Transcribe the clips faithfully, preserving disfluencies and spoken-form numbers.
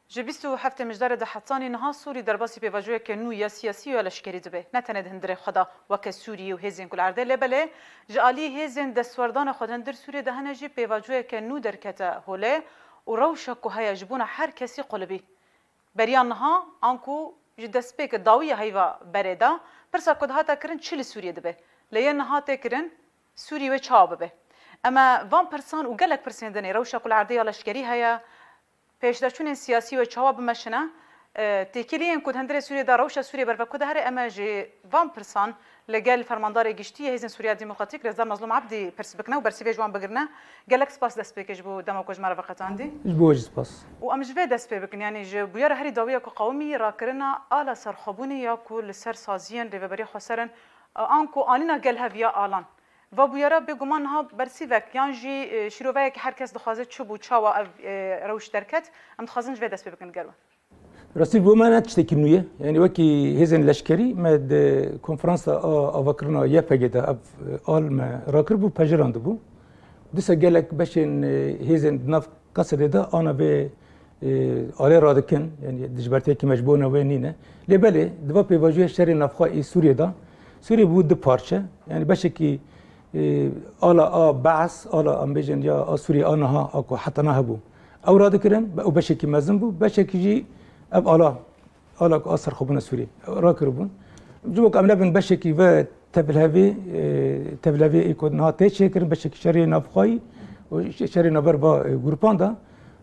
Ji bîst û heftê Mijdarê de hetanî niha Sûrî derbasî pêvajoyeke nû ya siyasî û ya leşkerî dibe. Ne tenê di hundirê xwe de weke Sûriyê û hêzên ku li erdê lê belê ji alî hêzên destwerdana xwe di hundir Sûriyê de hene jî pêvajoyeke nû derkete holê û rewşa ku heye ji bona her kesî qulibî. Beriya niha anku ji destpêkê dawiya heyva berê de pirsa ku dihate kirin çi li Sûriyê dibe? Lê yê niha tê kirin Sûrî wê çawa bibe? Em e van pirsan û gelek pirsên din ê rewşa ku li erdê ya leşkerî heye, pêşdaçûnên siyasî wê çawa bimeşine? E, têkiliyên ku di hundirê Sûriyê de rewşa Sûriyê berve ku de here em e ji van pirsan li gel Fermandarê Giştî yê Hêzên Sûriya Demokratîk Rêzdar Mezlûm Ebdî pirs bikine û bersîvê ji wan bigirine. Gelek spas destpêkê ji bo dema ku ji me re veqetandî. Ji bo we jî spas. Û em ji vê dest pê bikin, yanî ji bûyera herî dawiya ku qewimî rakirina ala serxwebûnê ya ku li ser saziyên Rêveberiya Xweser in, e, anku anîna gel hev ya alan. Va bûyera bêguman niha bersîvek yan jî, e, şîroveyek her kes dixwaze çi bû, çawa ev, e, rewş derket, em dixwazin ji vê dest pê bikin li gel we. Rastî bo me ne tiştekî nû ye. Yanî wekî hêzên leşkerî me di konferansa a avakirina Y P G de ev, e, al me rakiribû, pejirandibû. Dîsa gelek beşên, e, hêzên di nav Qesedê de ana vê, e, alê radikin, yanî dijbertiyekî me ji bona wê nîne. Lê belê, di va pêvajoya şerê navxwe ê Sûriyê de, Sûriyê bû du parçe. Yanî beşekî, e, ala a Beas, ala em bêjin ya a Sûriyê a niha, a ku heta niha hebû. Ew radikirin, be-, ew beşekî mezin bû, beşekî jî ev ala, ala ku a serxwebûna Sûriyê rakiribûn. Ji bo ku em nebin beşekî ve tevlhevê, e, tevlhevê ê ku niha tê çêkirin, beşekî şerê navxweyî û şe-, şerê navber va, e, grupan de,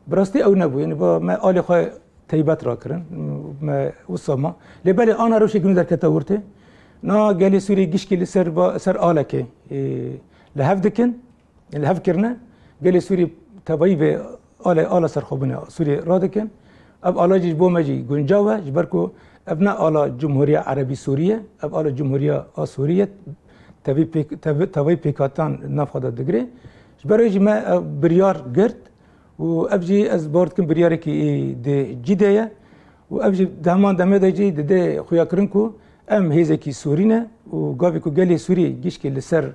bi rastî ew nebû. Yanî va me alê xwe teybet rakirin, me wisa ma. Lê belê ana rewşekî nû derkete ortê. Na gelê Sûrî gişkî li ser va, ser alekê, e, li hev dikin. Li hev kirine, gelê Sûrî tevayî vê alê, ala serxwebûna Sûrî radikin. Ev ala jî ji bo me jî guncaw e, ji ber ku ev ne ala Cumhuriya Erebî Sûrî ye, ev ala Cumhuriya a Sûrî ye, tevî pêk-, tevi-, tevayî pêkatan nav xwe de digire. Ji ber wê jî me ev biryar girt û ev jî ez bawer dikim biryarekî ê di cî de ye û ev jî di heman demê de jî dide xuyakirin ku em hêzekî Sûrî ne û gavê ku gelê Sûrî gişkê li ser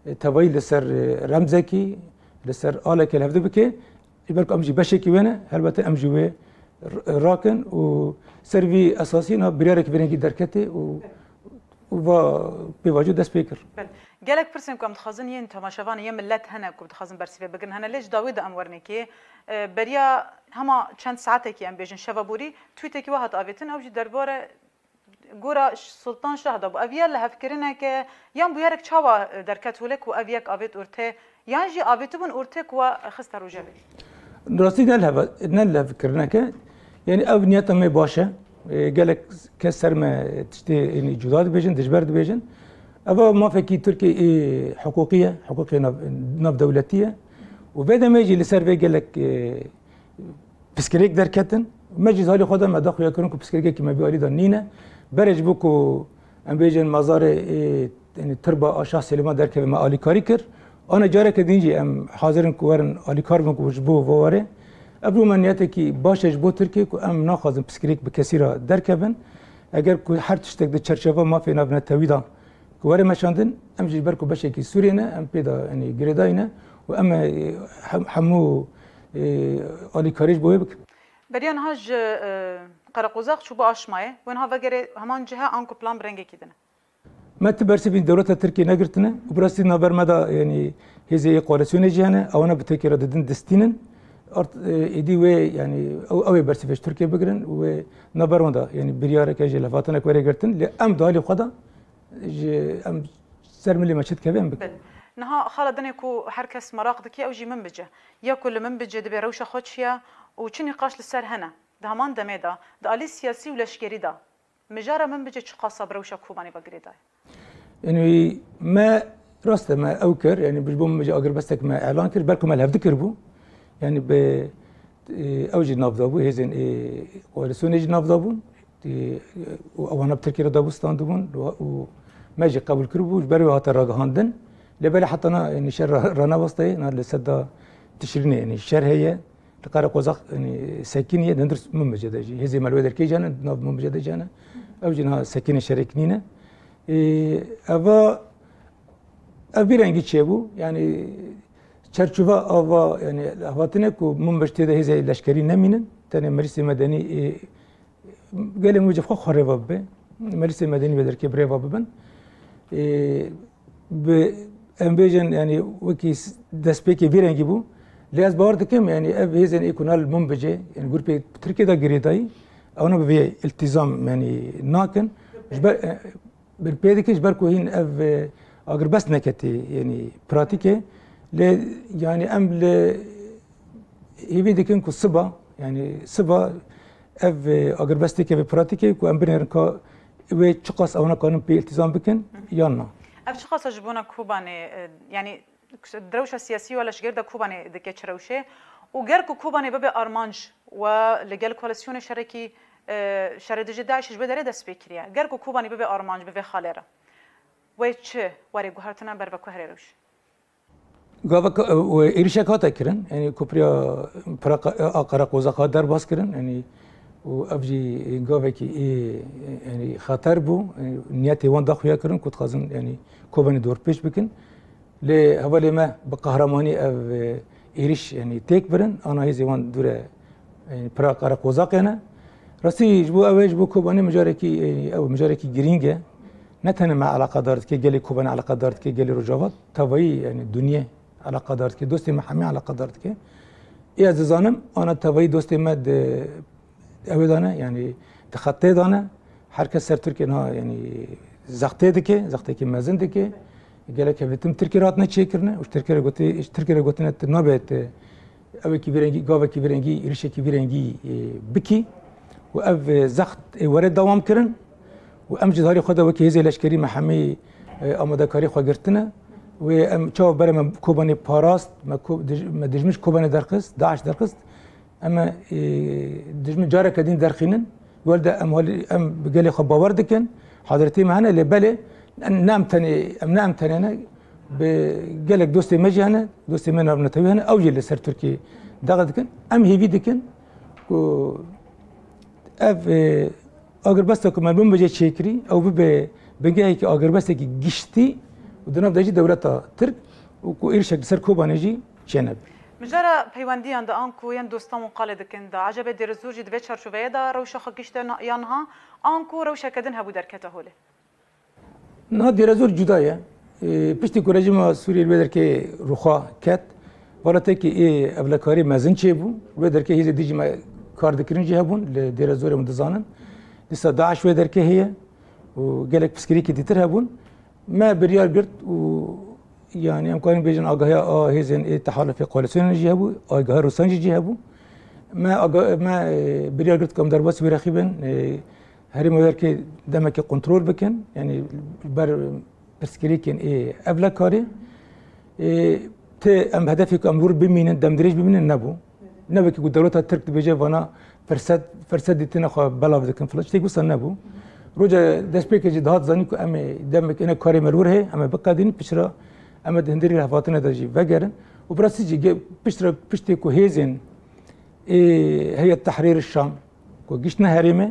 e, tevayî li ser, e, remzekî, li ser alekê li hev dibike, ji ber ku em jî beşekî wê ne, helbete em jî wê r-, rakin û ser vî esasî na biryarek vê rengî derketê û, û va pêvajo dest pê kir. Belê. Gelek pirsên ku em dixwazin yên temaşevanê, yên millet hene ku dixwazin bersîvê bigirin hene, lê ji dawî de em werin êkê. E, beriya hema çend saetekî em bêjin şeva borî, tweetekî we hat avêtin, ew jî derbare gora Sultan Şah de bû. Ev ya lihevkirineke, yan bûyerek çawa derket holê ku ev yek avêt ortê, yan jî avêtibûn ortê ku we xiste rojevê? Rastî ne lihev-, ne lihevkirineke. Yanî ev niyeta me baş e. E, gelek kes ser me tiştê, yanî cuda dibêjin, dijber dibêjin. Eva mafekî Tirkiyê ê hiqûqî ye, hiqûqê nav-, navdewletî ye. Û vê demê jî li ser vê gelek, e, piskirêk derketin. Me jî ji alî xwe de me da xuyakirin ku piskirêkekî me vî alî de nîne. Berê ji bo ku em bêjin mazarê, ê, yanî tirba a Şah Silêman derkeve me alîkarî kir. Ana careke din jî em hazir in ku werin alîkar bin ku ji bo vo warê. Ev bû me niyetekî baş e ji bo Tirkiyê ku em naxwazin piskirêk bi kesî re derkevin. Eger ku her tiştek di çerçeva mafê navnetewî de ku were meşandin, em jî ji ber ku beşekî Sûriyê ne, em pê de, yanî girêdayî ne û em, e, hem-, hemû, e, alîkarî ji bo wê bikin. Beriya niha ji, e, Qereqozaq çû bo Aşmayê, wê niha vegerê heman cihe anku plan bi rengekî din e? Me ti bersivî dewleta Tirkiyê negirtine û bi rastî navber me de, yanî hêzê yê koalîsyonê jî hene, ewana bi Tirkiyê re didin distînin. Art, e, êdî wê, yanî ew, ew ê bersivê ji Tirkiyê bigirin û wê navber wan de, yanî biryareke jî levhatinek were girtin. Lê em di alî xwe de ji em ser milê me çi dikeve em bikin. Belê. Niha xala dinê ku her kes meraq dike ew jî Minbic e. Ya ku li Minbicê dibe rewşa xwe çi ye û çi nîqaş li ser hene? Di heman demê de, di alî siyasî û leşkerî de mijara Minbicê çiqas e bi rewşa Kobanê ve girêdayî? Yanî me rast e me ew kir, yanî ji bo Minbicê agirbestek me elan kir, ber ku me li hev dikiribû. Yanî bi, e, ew jî nav dabû, hêzên, e, koalîsyonê jî nav dabûn. Û ewana bi Tirkiyê re dabû standibûn û me jî qebûl kiribû, ji ber wê hate ragihandin. Lê belê heta na, yanî şer ra-, ranevasteye, na li seda Tişrînê, yanî şer heye. Li Qereqozaq, yanî sekiniye, di hundir Minbicê de jî. Hêzê me li wê derkê jî hene, di nav Minbicê de jî hene. Ew jî niha sekinê şerek nîne. Ê, eva, ev vî rengî çêbû, yanî çerçova ava, yanî lehvatine ku Minbic tê de hêzê leşkerî nemînin. Tenê meclisê medenî, e, gelê min wê civxa xwe rêva bibe. Meclisê medenî vê derkê bi rêva bibin. E, bi, em bêjin, yanî wekî s-, destpêkê vî rengî bû. Lê ez bawer dikim, yanî ev hêzên ê ku nal Minbicê, yanî grûpê Tirkiyê de girêdayî, ewna bi vê îltîzam, yanî nakin. Ji ber, e, Bi pê dikin ji ber ku hîn ev, e, agirbest neketî, yanî pratîkê. Lê, yanî em li hêvî dikin ku siba, yanî siba ev, e, agirbest têkeve pratîkê ku em binêrin ka wê çiqas ewana kanin pê îltîzam bikin yan na. Ev çiqas ji bona Kobanê, e, yanî Rewşa siyasî wa leşger de Kobanê dike çi rewşê û ger ku Kobanê bibe armanc we li gel koalîsyonê şerekî, e, şerê dijî DAIŞ ji vê derê dest pê kiriye. Ger ku Kobanê bibe armanc bi vê xalê re, wê çi werê guhertine ber vekuherê rewş? Gava ka-, e, êrişek hate kirin, yanî kopriya Pira-, e, a Qereqozaq hat derbas kirin, yanî û ev jî gavekî ê, yanî xeter bû, e, niyetê wan da xuya kirin ku dixwazin, yanî Kobanê dorpêç bikin. Lê hevalê me bi qehremanî ev, e, êrîş, yanî têk birin, ana hêzê wan dûre, e, pira Qereqozaqê ne. Rastî ji bo ew ê, ji bo Kobanê mijarekî, e, ew mijarekî girîng e. Ne tenê me eleqedar dike, gelê Kobanê eleqedar dike, gelê Rojava, tevayî, yanî dinyê eleqedar dike, dostê me hemî eleqedar dike. Ê ez dizanim, ana tevayî dostê me di Ew ê dane, yanî di xetê dane, her kes ser Tirkiyê niha, yanî zextê dike, zextekî mezin dike. Gelek hevdîtin Tirkiyê re hatine çêkirine û ji Tirkiyê re gotê-, ji Tirkiyê re gotine tu nabe tu ewekî vî rengî, gavekî vî rengî, êrişekî vî rengî, e, bikî û ev, e, zext ê were dewam kirin û em jî di harê xwe de wekî hêzê leşkerî me hemî, e, amadekarî xwe girtine. Wê em çawa bere me Kobanê parast, me ko-, dij-, me dijmin ji Kobanê derxist, DAIŞ derxist. Em ê, e, dijmin careke din derxînin. Welde em halî, em bi gelê xwe bawer dikin. Hazirtî me hene, lê belê ne em tenê, em ne em tenê ne. Bi gelek dostê me jî hene, dostê me navnetewî hene. Ew jî li ser Tirkiyê daxil dikin. Em hêvî dikin ku ev, e, agirbesta ku me bin bicê çêkirî, ew bibe bingehekî agirbestekî giştî û di nav de jî dewleta Tirk û ku êrişek li ser Kobanê jî çênebe. Mijara peywendiyan de an ku yên dostan wan qalê dikin de, ecebe Dêrezor jî di vê çarçoveyê de rewşa xwe gişte na-, ya niha, an ku rewşeke din hebû derkete holê? Niha Dêrezor cuda ye. Ê, piştî ku rejîma Sûriyê li wê derkê rûxwa ket, welatekî ê ewlekarî mezin çêbû. Li wê derkê hêzê dijî me kar dikirin jî hebûn, li Dêrezorê hûn dizanin. Dîsa DAIŞ wê derkê heye û gelek pirsgirêkî dîtir hebûn. Me biryar girt û, yanî, em karin bêjin agahiya a hêzên ê tehalufê koalîsyonê jî hebû, agahiya Rûsan jî cî hebû. Me aga-, me, e, biryar girt ku em derbasî wî rexî bin, e, herêma wê derkê demekê kontrol bikin, yanî ber pirsgirêkên ê evlekarî. E, ti em hedefê ku em wir bimînin, demdirêj bimînin nebû. Ne wekî ku dewleta Tirk dibêje vana firset, firset dîtine xwe belav dikin filan. Tiştek wisa nebû. Roja destpêkê jî dihat zanîn ku em ê demek êne karê me li wir heye, em ê biqedînin, piştre em ê di hundirê rêhevatine de jî vegerin. Û bi rastî jî ge-, piştre, piştê ku hêzên ê Heyet Tehrîr Şam ku giştine herêmê,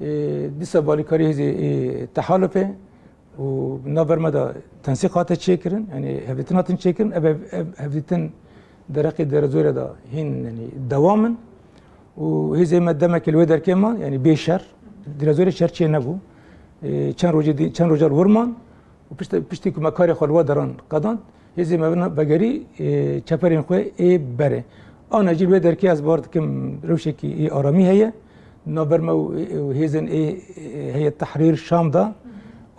ê, dîsa balîkarî hêzê ê tehalufê, û navber me de tensîq hate çêkirin, yanî hevdîtin hatin çêkirin, ev, ev, ev hevdîtin dereqê Dêrezorê de hîn, yanî dewam in û hêzê me demekê li wê derkê man, yanî bê şer, Dêrezorê şer çê nebû. Ê, çend rojê dî-, çend roja li wir man û pişt-, piştî ku me karê xwe li we deran qedand, hêzê me vina vegerî, ê, çeperên xwe ê berê. Ana jî li wê derkê ez bawer dikim rewşekî ê aramî heye. Navber me û, û hêzên ê, ê, Heyet Tehrîr Şam de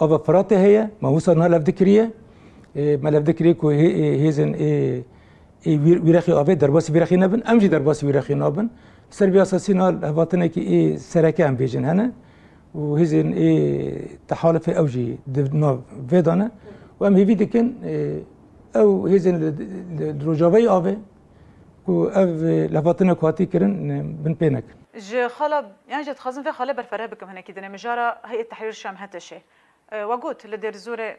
ava Firatê heye. Me wisa niha levdikiriye. Ê, me levdikiriye ku hê-, ê, hêzên ê, ê wî-, wîrexê avê derbasî wîrexê nebin. Em jî derbasî wîrexê nabin. Ser vê esasî niha hevatinekî ê sereke em bêjin hene. Û hêzên ê tehalufê ew jî di nav vê de ne. Û em hêvî dikin, ê, ew hêzên li, li, li Rojavayê avê ku ev, ê, levhatina ku hatî kirin, ê, binpê nekin. Ji xala, yan jî dixwazim vê xalê berfireh bikim hinekî dinê. Mijara Heyet Tehrîr Şam, HTŞê. E, we got, li Dêrezorê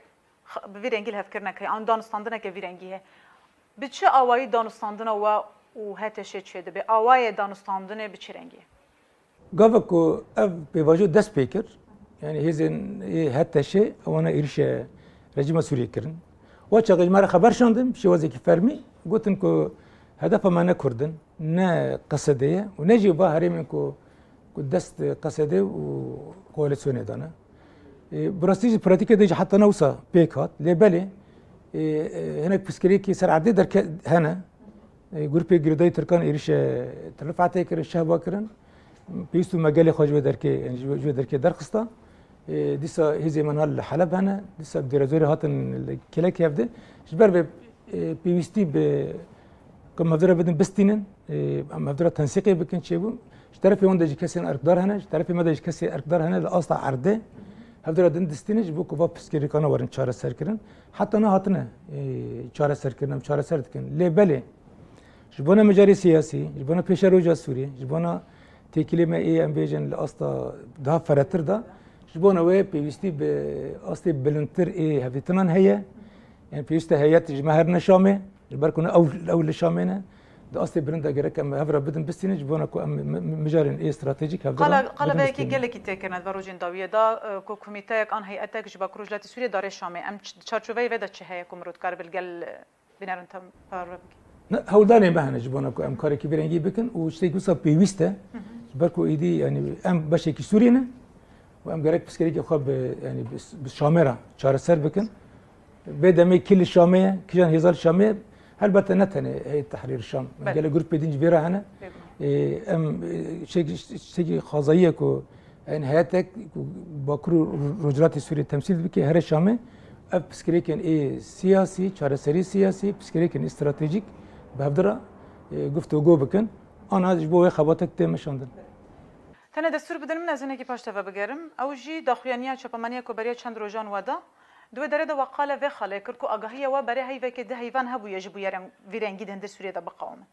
x-, bi vî rengî lihevkirineke, an danûstandineke vî rengî heye. Bi çi awayî danûstandina we û HTŞê çêdibe? Awayê danûstandinê bi çi rengî ye? Gava ku ev pêvajo dest pê kir, yanî hêzên ê HTŞê ewana êrîşe rejîma Sûriyê kirin. Wa çaxê ji me re xeber şandin, bi şêwazekî fermî, gotin ku hedefa me ne Kurd in, ne Qesedê ye û ne jî va herêmên ku, ku dest Qesedê û koalîsyonê de ne. E, bi rastî jî pratîkê de jî heta ne wisa pêk hat. Lê belê, e, e, hinek pirsgirêkî ser erdê derke-, hene. E, grûpê girêdayî Tirkan êrîşe Til Rifetê kirin, şehba kirin. Pêwîst bû me gelê xwe ji wê derkê, yani ji wê, ji wê derkê derxista. E, dîsa hêzê me niha li Heleb hene. Dîsa bi dêrezorê hatin li kêlekê hevdî. Ji ber vê, e, pêwîstî bi ku em hevdira bidin bistînin, e, em hevdira tensîqê bikin çêbû. Ji terefê wan de jî kesên erkdar hene, ji terefê me de jî kesê erkdar hene li asta erdê. Hevdira din distînin ji bo ku va pirsgirêkana werin çareser kirin. Heta niha hatine, e, çareser kirin, em çareser dikin. Lê belê, ji bona mijarê siyasî, ji bona pêşeroja Sûriyê, ji bona têkilê me ê, em bêjin, li asta daha feretir de, ji bona wê pêwîstî bi astê bilindtir ê hevdîtinan heye. Yani pêwîst e heyet ji me here Şamê, ji ber ku ne ew, ew li Şamê ne. Di astê bilind de gerek em hev re bidin bistînin, ji bona ku em mi-, mi-, mijarên ê stratejîk hevdira Qala, qala bidin veyekî bistînin. Gelekî têkirine di vê rojên dawiyê de, e, ku komîteyek an heyetêk ji Bakur Rojhilatê Sûriyê darê Şamê. Em ç-, di çarçoveyê vê de çi heye ku mirov dikare bi li gel, e, bînerin te parve bike? Ne, hewldanê me hene ji bona ku em karekî vî rengî bikin û tiştekî wisa pêwîst e. Ji ber ku êdî, yani, em beşekî Sûriyê ne û em gerek pirsgirêkê xwe bi, yani, bi, bi Şamê re çareser bikin. Vê demê kî li Şamê ye, kîjan hêza li Şamê ye, helbete ne tenê Heyet Tehrîr Şam. Belê. Gelek grûpê din jî vê re hene. Bêguman. Ê, em, ê, tiştekî, tiştekî xwezayî ye ku, yani, heyetek ku Bakur û Rojhilatê Sûriyê temsîl bike, here Şamê, ev pirsgirêkên ê siyasî, çareserî siyasî, pirsgirêkên ê stratejîk bi hevdira, ê, guftûgo bikin. Ana ji bo wê xebatek tê meşandin. Tenê destûr bidin min ez hinekî paş te ve bigerim. Ew jî daxuyaniya çapemeniya ku beriya çend rojan we da. Di wê derê de we qala vê xalê kir ku agahiya we berê heyvekê di heyvan hebûye ji bûyerên vî rengî di hundir Sûriyê de biqewimin.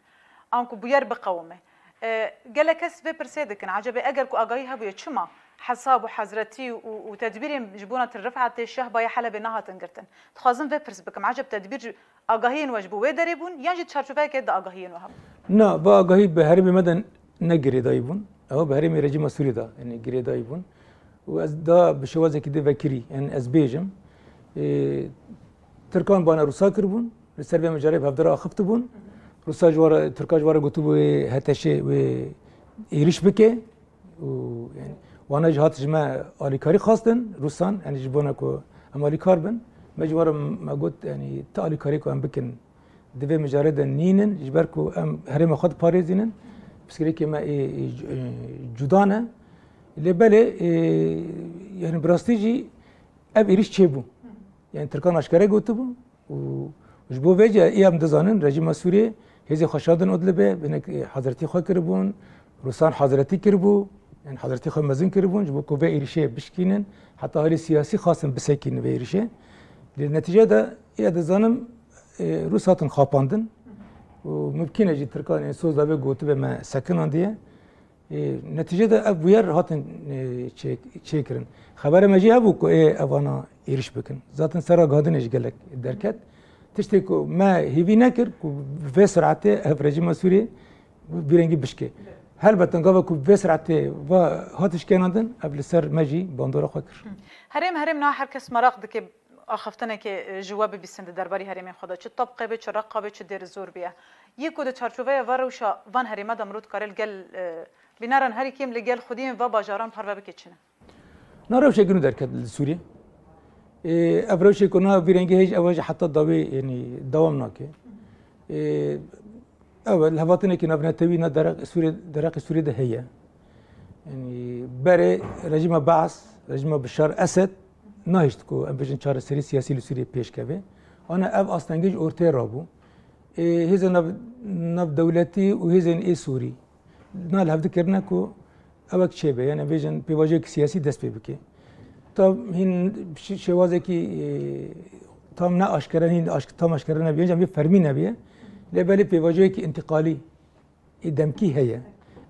Anku bûyer biqewime. E, gelek kes vê pirsê dikin. Ecebê eger ku agahî hebûye, çima hesab û hezretî û, û tedbîrên ji bona Til Rifetê, Şehbayê, Helebê nehatin girtin? Dixwazim vê pirs bikim. Eceb tedbîr ji agahiyên we ji bo wê derê bûn, yan jî çarçoveyeke di agahiyên we hebû? Na, va agahî bi herêmê me de ne girêdayî bûn. Ew bi herêmê rejîma Sûrî de, yani, girêdayî bûn. Û ez da bi şêwazekî din vekirî, yani, ez bêjim, e, Tirkan bana Rûsa kiribûn, li ser vê mijarê bi hevdira axifti bûn. Rûsa ji wara, Tirka ji wara gotibû wê H T Şê wê êrîş bike. Û, yani, wana jî hat ji me alîkarî xwestin, Rûsan, yani, ji bona ku em alîkar bin. Me ji wara me got, yani, ti alîkarî ku em bikin, di vê mijarê de nînin, ji ber ku em herêma xwe diparêzînin, pirsgirêkê me ê, ê, ê, cuda ne. Lê belê, ê, yani, bi rastî jî ev êrîş çêbû. Yani, Tirkan aşkere gotibû û ji bo vê jî ê em dizanin, rejîma Sûriyê hêzê xwe şandin Idlibê, hinek, ê, hazirtî xwe kiribûn, Rûsan hazirtî kiribû, yani, hazirtî xwe mezin kiribûn, ji bo ku vê êrîşê bişkînin, heta halê siyasî xwestin bisekînin vê êrîşê. Lê netîce de, ê, dizanim, e, Rûs hatin xapandin û mimkîn e jî Tirkan ên soz dabe gotibe me sekinandiye. E, netîce de ev bûyer hatin, e, çê-, çêkirin. Xebera me jî hebû ku ê evana êrîş bikin. Zaten ser ragihandinê jî gelek derket. Tiştê ku me hêvî nekir ku vê siratê ev rejîma Sûriyê vî rengî bişkê. Helbet gava ku vê siratê va hat işkenandin, ev li ser me jî bandora xwe kir. Herêm, herêm niha her kes meraq dike axaftinekê, e, ji we bibîsin di derbarî herêmên xwe de. Çi Tabqê be, çi Reqa be, çi Dêrizor be. Yê ku di çarçoveya va rewşa van herêma de mirov dikare li gel, e, bîneran herî kêm li gel xwediyên va bajaran parve bike çi ne? Na rewşek nû derket li Sûriyê. E, ev rewşê ku na vî rengî hêj ew jî heta dawî, yanî dewam nake. E, ew e, li hevatinekî navnetewî na deraq Sûriyê, deraqê Sûriyê de heye. Yanî berê rejîma Baas, rejîma Bişar Esed nahişt ku em bêjin çareserî siyasî li Sûriyê pêş keve. Ana ev astengê ji ortê rabû. Ê, hêzên nav-, navdewletî û hêzên ê Sûrî na li hev dikirine ku ewek çêbe, yani bêjin pêvajoyek siyasî dest pê bike. Tam hîn şi-, şêwazekî, ê, tam ne aşkere, hîn aşk-, tam aşkere nebiye, ancak bir fermî nebiye. Lê belê pêvajoyekî întîqalî ê demkî heye.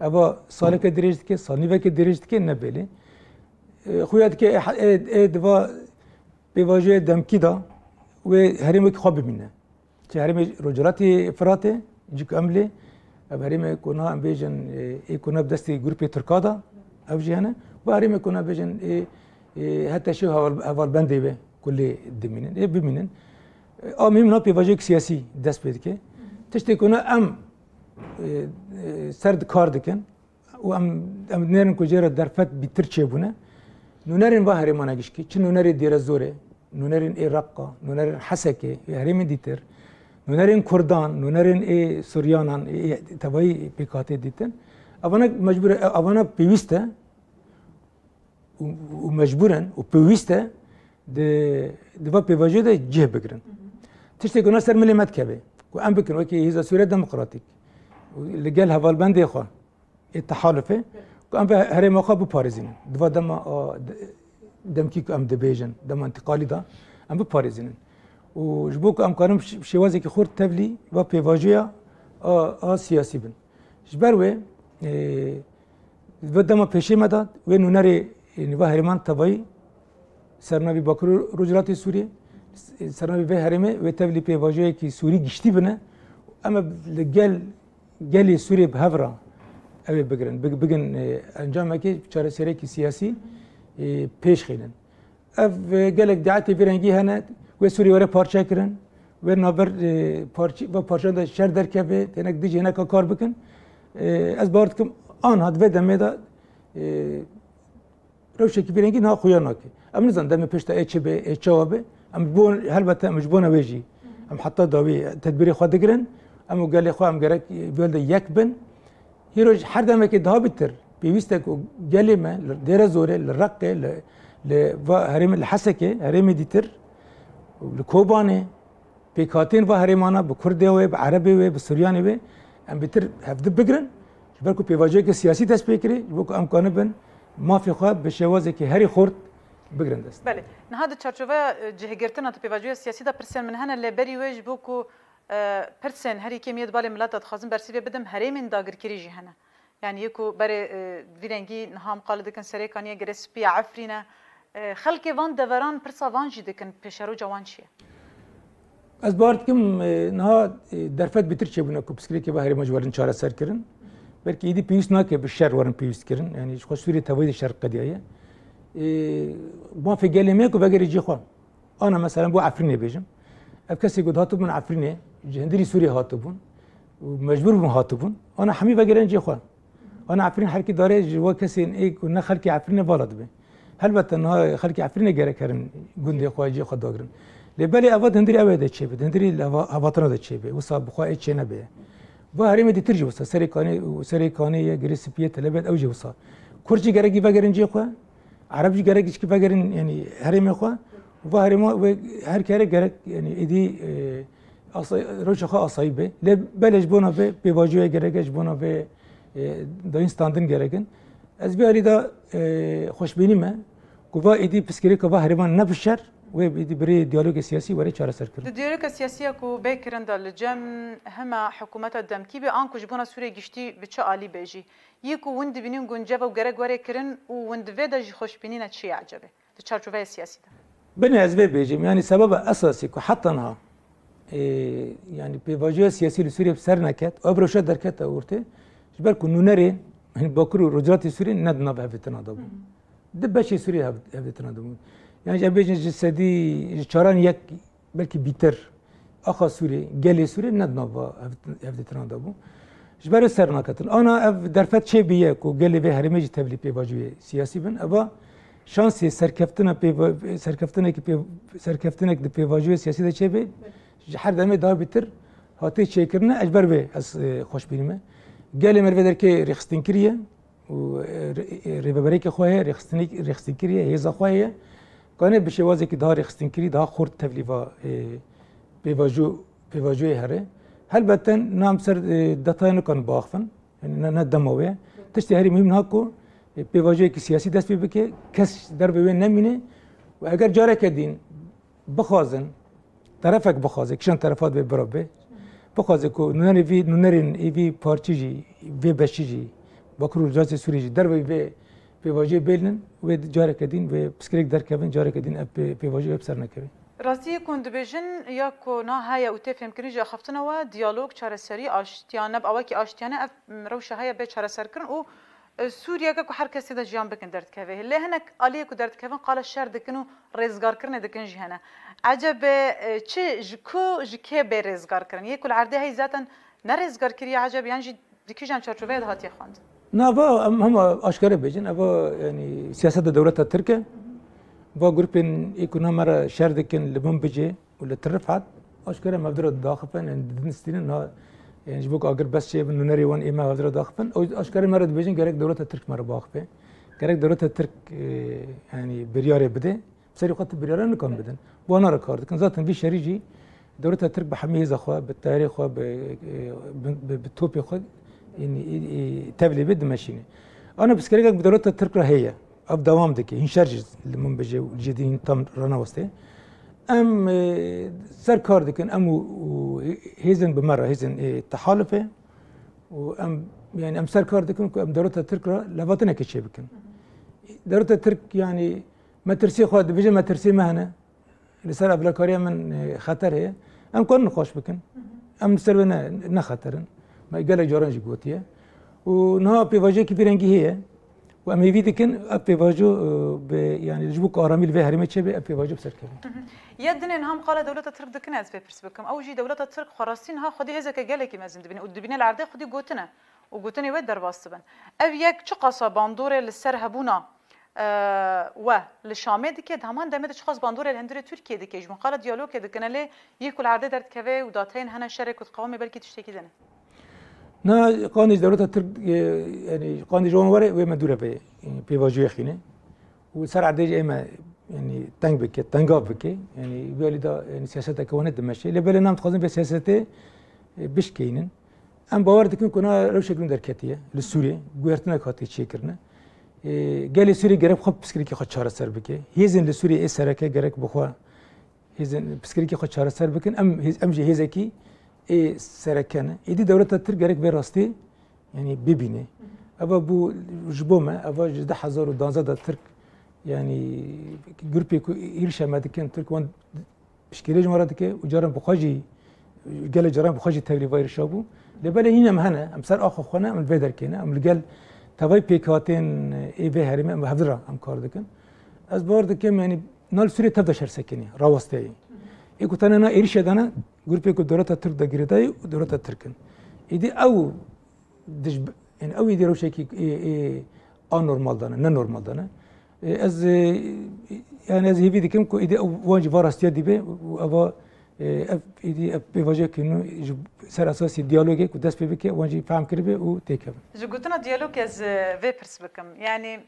Eva saleke dirêj dike, salnîveke dirêj dike, ne belê. E, xuya dike, e, e, e, diva pêvajoyê demkî de wê herêmekî xwe bimîne. Çi herêmê Rojhilatê Firatê, cik em lê, ev herêmê ku niha em bêjin, e, ê ku niha bi destê grûpê Tirka de, ev jî hene. Û herêmê ku niha bêjin, ê, ê, H T Ş û heval-, hevalbendê wê ku lê dimînin, ê bimînin. E, a muhîm niha pêvajoyek siyasî dest pê dike. Tiştê ku niha em e, e, ser di kar dikin û em, em dinêrin ku jê re derfet bîtir çêbûne. Nûnerên va herêmana gişkî, çi nûnerê Dêrezorê, nûnerên ê Reqqa, nûnerên Hesekê, ê herêmên dîtir, nûnerên Kurdan, nûnerên ê Suryanan, ê, ê tevayî pêkhatê dîtin. Evana mecbûr e, evana pêwîst e û, û mecbûr in û pêwîst e di, di va pêvajoyê de cih bigirin. Tiştê ku na ser milê me dikeve, ku em bikin wekî Hêza Sûriya Demokratîk û li gel hevalbendê xwe ê tehalufê, ku em ve herêma xwe biparêzînin. Di va dema a, de-, demkî ku em dibêjin, dema întiqalî de, em biparêzînin. Û ji bo ku em karin bi şi-, bi şêwazekî xurt tevlî va pêvajoya a, a siyasî bin. Ji ber wê, e, vê dema pêşê me de, wê nûnerê, e, nîva herêman tevayî, sernavî Bakur û Rojhilatê Sûriyê, s-, sernavî vê herêmê, wê tevlî pêvajoyekî Sûrî giştî bine. Em ê li gel gelê Sûriyê bi hev re ew ê bigirin, big-, bigin, e, encamekê, çareserekî siyasî, e, pêş xînin. Ev, e, gelek diyetê vî rengî hene, wê Sûriyê were parçe kirin, wê navber, e, parçe, ve parçeyan de şer derkeve, hinek dijî hineka kar bikin. E, ez bawer dikim, anha di vê demê de, e, rewşekî vî rengî niha xuya nake. Em nizanin demê pêş de ê çi be, ê çawa be. Em ji bo, helbete em ji bona wê jî, em heta dawî tedbîrê xwe digirin. Em û gelê xwe em gerek, e, vê de yek bin. Hîro ji her demekê daha bitir pêwîst e ku gelê me li Dêrezorê, li Reqê, li, li va herêmê, li Hesekê, herêmê dîtir, li Kobanê, pêkhatên va herêmana bi Kurdê wê, bi Erebê wê, bi Suryanê wê, em bitir hevdi bigirin, ji ber ku pêvajoyeke siyasî dest pê kirê, ji bo ku em kanibin mafê xwe bi şêwazekî herî xurt bigirin dest. Belê. Niha di çarçoveya, e, cihgirtina di pêvajoya siyasî de pirsên min hene, lê berî wê ji bo ku, e, pirsên herî kêm yê di balê milata dixwazim bersîvê bidim, herêmên dagirkirî jî hene. Yani yê ku berê, e, vî rengî niha em qale dikin Serê Kaniyê, Girê Spî ye, Efrîn e. E, xelkê van deveran pirsa van jî dikin, pêşeroca wan çi ye? Ez bawer dikim, e, niha, e, derfet bêtir çêbûne ku pirsgirêkê va herêma jî werin çareser kirin. Belkî êdî pêwîst nake bi şer werin pêwîst kirin. Yani ji xwe Sûriyê tevayî de şer qediyaye. E, mafê gelê me ye ku vegerê cihê xwe. Ana mesela bo Efrînê bêjim. Ev kesê ku hatibûn Efrînê, ji hundirî Sûriyê hatibûn û mecbûr bûn hatibûn. Ana hemî vegerin cihê xwe. Ana Efrîn herkî darê ji we kesên ê ku ne xelkê Efrînê vala dibe. Helbete niha xelkê Efrînê gerek herin gundê xwe, cihê xwe dagirin. Lê belê eva di hundirî ew ê de çêbe, di hundirî li heva-, hevatina de çêbe. Wisa bi xwe ê çênebe. Va herêmê dîtir jî wisa, Serê Kanê û Serê Kanê ye, Girê Spî ye, Telebêt ew jî wisa. Kurd jî gerekî vegerin cihê xwe. Ereb jî gerek jî vegerin, yani herêmê xwe. Va herêma wê her kere gerek, yani êdî, e, asay-, rewşa xwe asayî be. Lê belê ji bona vê pêvajoya gerek e, ji bona vê, e, dayîn standin gerek in. Ez vî alî de, e, xweşbînî me ku va êdî pirsgirêka va herêman ne bi şer, wê êdî bi rê diyalogê siyasî were çareser kirin. Di diyaloga siyasî ya ku bê kirin de li cem hema hikûmeta demkî be, an ku ji bona Sûriyê giştî bi çi alî be jî, yê ku hûn dibînin guncev û gerek were kirin û hûn di vê de jî xweşbînî ne çi ye ecebê? Di çarçoveya siyasî de. Binê ez vê bêjim, yani sebeba esasî ku heta niha, e, yani pêvajoya siyasî li Sûriyê bi ser neket, ew bi rewşa derkete ortê, ji ber ku nûnerên, yani Bakur û Rojhilatê Sûriyê ne di nav hevdîtina de bûn. Di beşê Sûriyê hev-, hevdîtina de bûn. Yani em bêjin ji sedî, ji çaran yek belkî bîtir, axa Sûrê, gelê Sûrê ne di nava hev-, hevdîtina de bû. Ji ber wê ser naketin. Ana ev derfet çêbûye ku gelê vê herêmê jî tevlî pêvajoyê siyasî bin. Eva şansê serkeftina pêva-, serkeftinekî pê-, serkeftinek di pêvajoyê siyasî de çêbe, ji her demê daha bîtir hatê çêkirine, ez ji ber vê ez, e, xweşbînî me. Gelê me li vê derkê rêxistinkirî ye. û, e, rê-, e, rêveberêkê xwe heye, rêxistinek-, rêxistin kiriye, hêza xwe heye. Kanê bi şêwazekî daha rêxistinkirî, daha xurt tevlî va, e, pêvajo-, pêvajoyê here. Helbette nam ser, e, detaya nikan biaxivin. Yani ne, ne dema wê ye. Tiştê herî muhîm niha ku, e, pêvajoyekî siyasî dest pê bike, kes dervê wê nemîne. Û eger careke din bixwazin, terefek bixwaze, kişan terefa divê bira bê, bixwaze ku nûnerê vî, nûnerên ê vî parçî jî, vê beşî jî, Bakur û Rojhilatê Sûriyê jî derveyî vê pêvajoyê bêlinin, wê careke din, wê pirsgirêk derkevin, careke din ev pê-, pêvajoyê wê bi ser nekevin. Rastî yê ku hûn dibêjin ya ku na heye û tê fêmkirin jî axaftina we, diyalog, çareserî, aştiyane, bi awakî aştiyane ev, m, rewşa heye bê çareserkirin û E, Sûriyeke ku her kesê de jiyan bikin derdikeve. Lê hinek aliyê ku derdikevin qala şer dikin û rêzgarkirinê dikin jî hene. Ecebe, e, çi ji ku, ji kê bê rêzgarkirin? Yê ku li erdê heyî zaten ne rêzgar kiriye eceb yan jî di kîjan çarçoveyê de hatiye xwendin? Na va em hema aşkere bêjin, eva, yanî, siyaseta dewleta Tirk e. Va grûpên ê ku na me re şer dikin li Minbicê û li Tirifet, aşkere em hevdira daxifin, yanî, didin stînin, na, yanî, ji bo ku agir bes çêbin, nûnerê wan ê me hevdira daxifin. Ew aşkere me re dibêjin, gerek dewleta Tirk me re biaxife. Gerek dewleta Tirk, e, yanî, biryarê bide. Bi serê xwe tu biryara nikan bidin. Wana re kar dikin. Zaten vî şerî jî dewleta Tirk bi hemî hêza xwe, bi tayarê xwe, bi, e, bi, bi, bi topê xwe, yanî, e, e, tevlê vê dimeşîne. Ana pirsgirêkek bi dewleta Tirk re heye. Ev dewam dike. Hîn şer jî li Minbicê û li cihê din hîn tam raneweste. Em, e, ser kar dikin, em û, û hêzên bi me re, hêzên, e, tehalifê û em, yanî em ser kar dikin ku em dewleta Tirk re levatinekê çêbikin. Dewleta Tirk, yanî, metirsiyê xwe dibêje, metirsiyê me hene. Li ser evlekariya min, e, xeter heye. Em karin xweş bikin. Em li ser wê ne, ne xeter in. Me gelek caran jî gotiye. Û niha pêvajoyekî vî rengî heye. Û em hêvî dikin ev pêvajo, e, bi, yanî ji bo ku aramî li vê herêmê çêbe, ev pêvajo bi ser keve. Ya dinê niha em qala dewleta Tirk dikin, ez vê pirs bikim. Ew jî dewleta Tirk xwerastî niha xwedî hêzeke gelekî mezin dibîne û dibîne li erdê xwedî gotine û gotinê wê derbas dibin. Ev yek çiqasa bandorê li ser hebûna, e, we li Şamê dike, di heman demê de çiqas bandorê li hundirê Tirkiyê dike. Ji min qala diyalogê dikine, lê yê ku li erdê derdikeve û dateyên hene şerê ku di qewamê belkî tiştekî dene. Na qandê ji dewleta Tirk, e, yanî qandê ji wan were wê me dûre vê, e, pêvajoyê xîne. Û ser erdê jî ê me, yanî teng bike, tengav bike. Yanî vê alî de, yanî siyaseteke wan dimeşe. Lê belê em dixwazin vê siyasetê, e, bişkeynin. Em bawer dikin ku na rewşek nû derketiye li Sûriyê, guhertinek hatiye çêkirine. E, gelê Sûriyê gerek xwe pirsgirêkê xwe çareser bike. Hêzên li Sûriyê ê sereke gerek bi xwe hêzên pirsgirêkê xwe çareser bikin. Em hêz, em jî hêzekî ê sereke ne. Êdî dewleta Tirk gerek vê rastî, yanî, bibîne. Eva bû ji bo me, eva ji du hezar û duwazdeh de Tirk, yanî, grûpê ku êrişa me dikin, Tirk wan piştgirê ji me re dike û caran bi xwe jî, gelek caran bi xwe jî tevlî vê êrişa bû. Lê belê hîn em hene, em ser axa xwe ne, em li vê derkê ne, em li gel tevayî pêkhatên ê vê herêmê em hevdira em kar dikin. Ez bawer dikim, yanî, na li Sûriyê tev de şer sekinî, rawesteyî. Ê ku tene na êrişê de ne, grûpê ku dewleta Tirk de girêdayî û dewleta Tirk in. Êdî ew dij, yanî ew êdî rewşekî ê, ê anormal de ne, ne normal de ne. Ê, ez, ê, yanî ez hêvî dikim ku êdî ew wan jî va rastiya dîbe û eva, ê, ev êdî ev pêvajoyekî nû ji ser esasî diyalogê ku dest pê bike, wan jî fehm kiribe û têkevin. Ji gotina diyalogê ez, e, vê pirs bikim. Yanî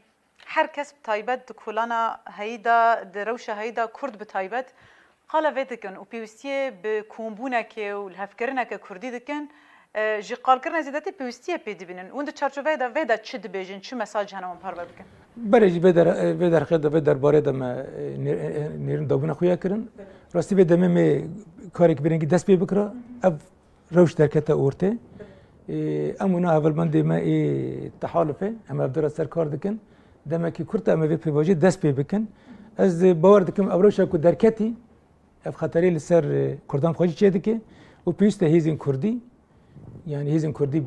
her kes bi taybet di kolana heyî de, di rewşa heyî de Kurd bi taybet qala vê dikin û pêwîstiyê bi kombûnekê û lihevkirineke Kurdî dikin, e, ji qalkirina zêdetî pêwîstiyê pê dibînin. Hûn di çarçoveyê de vê de çi dibêjin, çi mesaj hene wan parve bikin? Belê jî vê der, vê derxê de, vê derbarê de me, e, nê-, e, nêrîn dabûna xwe ya kirin. Rastî vê demê me karek bi rengî dest pê bikira. Ev rewş derkete ortê. Ê, em û na hevalbendê me ê tehalifê, em hevdira ser kar dikin. Demekî kurt em ê vê pêvajoyê dest pê bikin. Ez, e, bawer dikim ev rewşa ku derketî, ev xeterê li ser, e, Kurdan xwe jî çêdike û pêwîst e hêzên Kurdî, yanî hêzên Kurdî, e,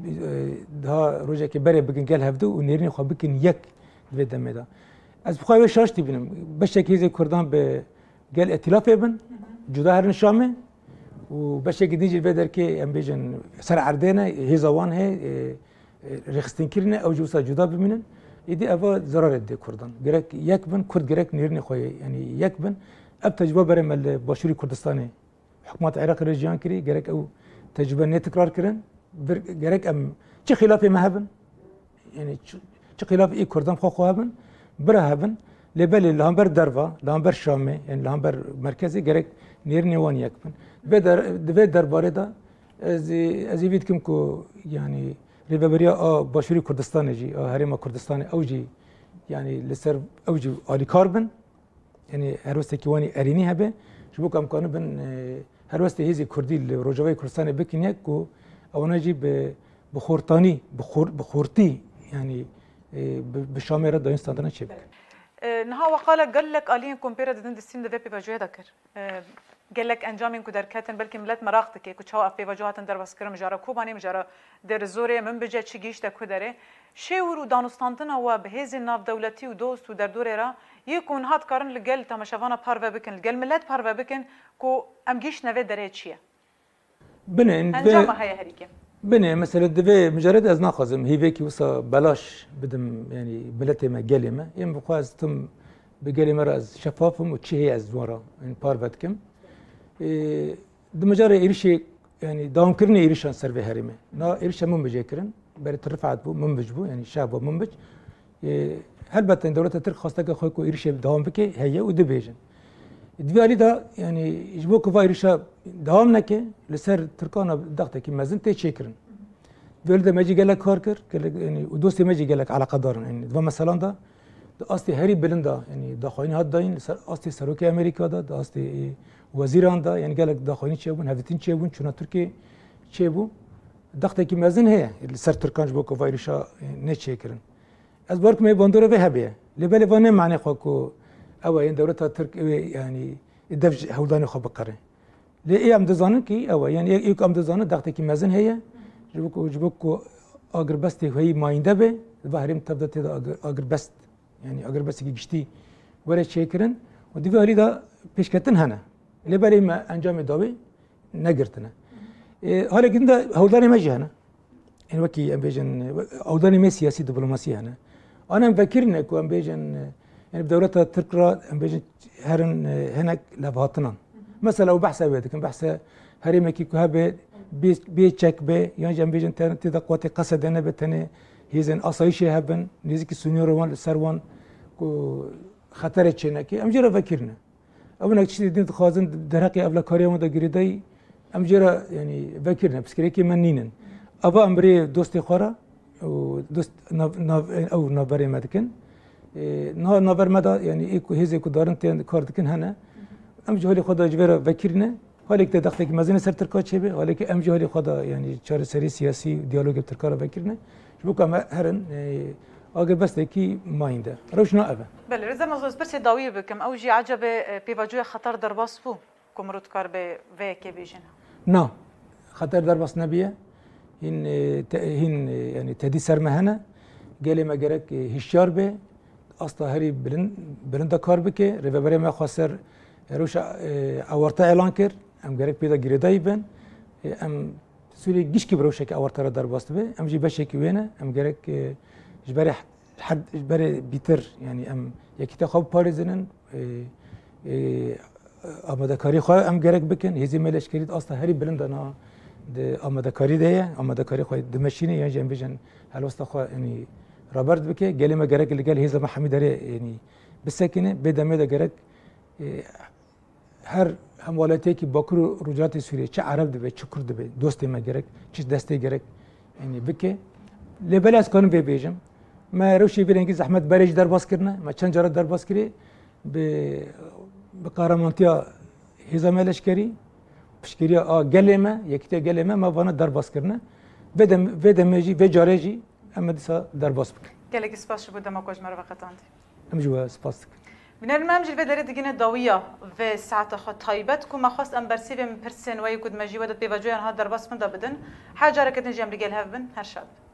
daha rojekê berê bikin gel hevdu û nêrînê xwe bikin yek di vê demê de. Ez bi xwe wê şaş dibînim. Beşek hêzên Kurdan bi gel îtîlafê bin, cuda herin Şamê û beşekî din jî vê derkê, em bêjin, ser erdê ne, hêza wan heye, e, e, rêxistinkirin e, ew jî wisa cuda bimînin. Êdî eva zerarê dide Kurdan. Gerek yek bin, Kurd gerek nêrînê xwe, yanî yek bin. Ev tecrûbe berê me li Başûrê Kurdistanê, hikûmeta Iraqê re jiyan kirî, gerek ew tecrûbe nê tikrar kirin. Vir, gerek em çi xîlafê me hebin, yanî çi, çi xîlafê ê Kurdan xwe xwe hebin, bira hebin. Lê belê li hember derva, li hember Şamê, yanî li hember merkezê gerek nêrînê wan yek bin. Vê der, di vê derbarê de ez, ez ê vî dikim ku, yanî, rêveberiya a Başûrê Kurdistanê jî, a Herêma Kurdistanê, ew jî, yanî, li ser ew jî alîkar bin. Yanî helwestekî wan ê erênî hebe, ji bo ku em kanibin, e, helwestê hêzê Kurdî li Rojavayê Kurdistanê bikin yek ku ewana jî bi, bi xortanî, bi xor-, bi xortî, yanî, e, bi, bi Şamê re dayîn standana çêbikin. E, niha we qala gelek aliyên ku em pê re didin distîn di vê pêvajoyê de kir. E, gelek encamên ku derketin, belkî milet meraq dike ku çawa ev pêvajo hatin derbaskirin, mijara Kobanê, mijara Dêrizorê, Minbicê, çi gihîşte ku derê. Şêwir û danûstandina we bi hêzên navdewletî û dost û derdorê re yê ku niha dikarin li gel temaşevana parve bikin, li gel milet parve bikin ku em gihîştine vê derê çi ye? Binê, Encama heye herî kêm. Binê, mesela di vê mijarê de ez naxwazim hîvekî wisa belaş bidim, yanî miletê me, gelê me. Ên bi xwe ez tim bi gelê me re ez şefaf im û çi heye ez wan re, yanî parve dikim. Ê, di mijarê êrişê, yanî dewamkirinê êrişan ser vê herêmê. Na êrişa Minbicê kirin, berê tu Rifat bû, Minbic bû, yanî şehba Minbic. Ê, helbet, yanî dewleta Tirk xwesteke xwe ku êrişê dewam bike heye û dibêjin. Di vî alî de, yanî ji bo ku va êrişa dewam neke, li ser Tirkan de dextekî mezin tê çêkirin. Vê alî de me jî gelek kar kir, gelek, yanî, û dostê me jî gelek eleqedar in. Yanî, di van meselan de, di astê herî bilind de, yanî, daxwayîn hat dayîn, li ser astê serokê Amerîka de, di astê, e, wezîran de, yanî, gelek daxwayîn çêbûn, hevdîtin çêbûn, çûna Tirkiyê çêbû. Dextekî mezin heye, li ser Tirkan ji bo ku va êrişa, e, neçêkirin. Ez bawer dikim ê bandora vê hebe ye. Lê belê van ne mane xwe ku ew e, yên dewleta Tirk ew ê, yanî, dev ji hewldanê xwe biqere. Lê ê em dizanin kî ew e. Yanî ê, ê ku em dizanin dextekî mezin heye. Ji bo ku, ji bo ku agirbestê heyî mayînde be, di va herêm tev de tê de agir-, agirbest, yanî agirbestekî giştî were çêkirin û di vî alî de pêşketin hene. Lê belê me encamê dawî negirtine. Ê, halê din de hewldanê me jî hene. Ên wekî em bêjin, hewldanê me siyasî, diplomasî hene. An em vekirine ku em bêjin, yanî bi dewleta Tirk re em bêjin herin, e, hinek levhatinan. Mesela ew behsa wê dikin, behsa herêmekî ku hebe bê, bê çek be, yan jî em bêjin te-, tê de quwetê qesede nebe, tenê hêzên asayîşê hebin, nêzîkî sînorê wan li ser wan ku xeterê çêneke, em jê re vekirine. Ew hinek tiştê din dixwazin derheqê ewlekariya wan de girêdayî, em jê re, yanî, vekirine, pirsgirêkê me nînin. Ava em birê dostê xwe re û dost nav-, nav-, ew navberê me dikin. Ê, niha navber me de, yanî, ê ku hêzê ku darin tên kar dikin hene. Em ji holê xwe de ji vê re vekirine. Halê ku te dextekî mezin li ser Tirka çêbe, halê ku em ji holê xwe de, yanî, çareserî siyasî, diyalogê bi Tirka re vekirine. Ji bo ku em herin, e, agirbestekî mayînde. Rewş na ev e. Belê, rêza Mezlûm, ez pirsê dawiyê bikim. Ew jî ecebe, e, pêvajoya xeter derbas bû ku mirov dikaribe vê yekê bêjin? Na, xeter derbas nebiye. Hîn, e, te-, hîn, e, yanî tedî ser me hene. Gelê me gerek, e, hişyar be. Asta herî bilind, bilind de kar bike. Rêveberê me xwe ser, e, rewşa, e, ewarte elan kir. Em gerek pê de girêdayî bin. E, em Sûriyê gişkî bi rewşeke ewarte re derbas dibe. Em jî beşekî wê ne. Em gerek, e, ji berê her, ji berê bîtir, yanî em yekîtiya xwe biparêzinin, e, e, amadekarî xwe em gerek bikin. Hêzê me leşkerî di asta herî bilind de na di amadekarî de ye. Amadekarî xwe dimeşîne, yan jî em bêjin helwesta xwe, yanî, raberd bike. Gelê me gerek li gel hêza me hemî derê, yanî, bisekine. Bê demê de gerek, e, her hemwelatiyekî Bakur û Rojhilatê Sûriyê, çi Ereb dibe, çi Kurd dibe, dostê me gerek, çi destê gerek, yanî, bike. Lê belê ez karim vê bêjim. Me rewşê vî rengî zehmet berê jî derbas kirine, me çend cara derbas kirê, bi, bi qehremantiya hêza me leşkerî, piştgiriya a gelê me, yekîtiya gelê me, me vana derbas kirine. Vê dem-, vê demê jî, vê carê jî em ê dîsa derbas bikin. Gelekî spas ji bo dema ku ji me re veqetandî. Em jî we spas dikin. Bînerên me, em jî li vê derê digihîne dawiya vê saeta xwe taybet ku me xwest em bersivê min pirsên we yê ku di mejî we de pêvajoya niha derbas bin de bidin. Her careke din jî em li gel hev bin. Her şad bin.